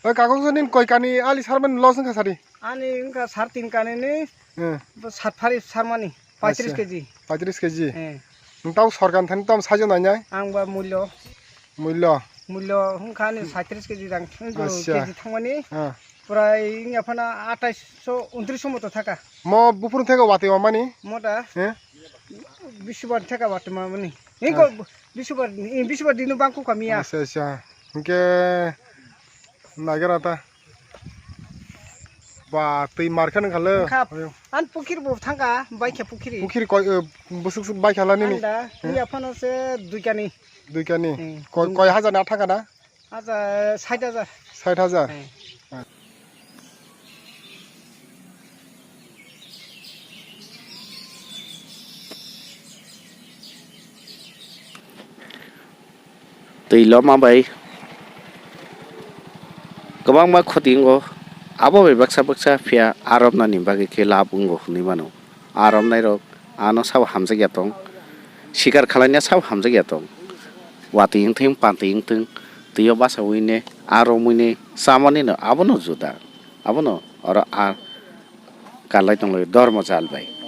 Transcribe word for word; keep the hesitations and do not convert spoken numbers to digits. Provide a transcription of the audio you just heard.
Oi, kakok, nini koi kani ali sarmani loss wngkha sadi? Ani wngkha sar tin kani ni, eh, bo sat phari sarmani, paitris keji. Paitris keji. Eh. Nwng tamo sorkar thani tamo saijo nainai? Ang ba mulyo. Mulyo? Mulyo wngkha ani saitris keji rang, keji thangmani. Ah. Prai wngya phano atais so, untris so moto thaka. Mo buphuru theka watwi mamani? Mota. Eh? Bisubar theka watwi mamani. Inko bisubar, bisubar dino bangkuk kamiya. Acha, acha. Hinkhe naigara ta. Ba, twi mar khe nang khale. Wngkha, an pukhiri bo thangkha, baikha pukhiri. Pukhiri koi, eh, bwswk swk baikha la nini? Anda, eh? Iya phano se dui kani. Dui kani. Hmm. Koi, koi hajar na thangkha na? Hajar, sait hajar. Sait hajar? Hmm. Twi loma bai kwbangma khoti wngo, abo bai baksa baksa phiya aromnani bagwi khe lab wngo hwnwi mano. Aromnairok ano sabo hamjakya tong, sikar khalaina sabo hamjakya tong. Watwi wngthung, pantwi wngthung, twio basaui ne, aromui ne, chamanino abono juda. Abono oro a kalai tonglai dormo jal bai.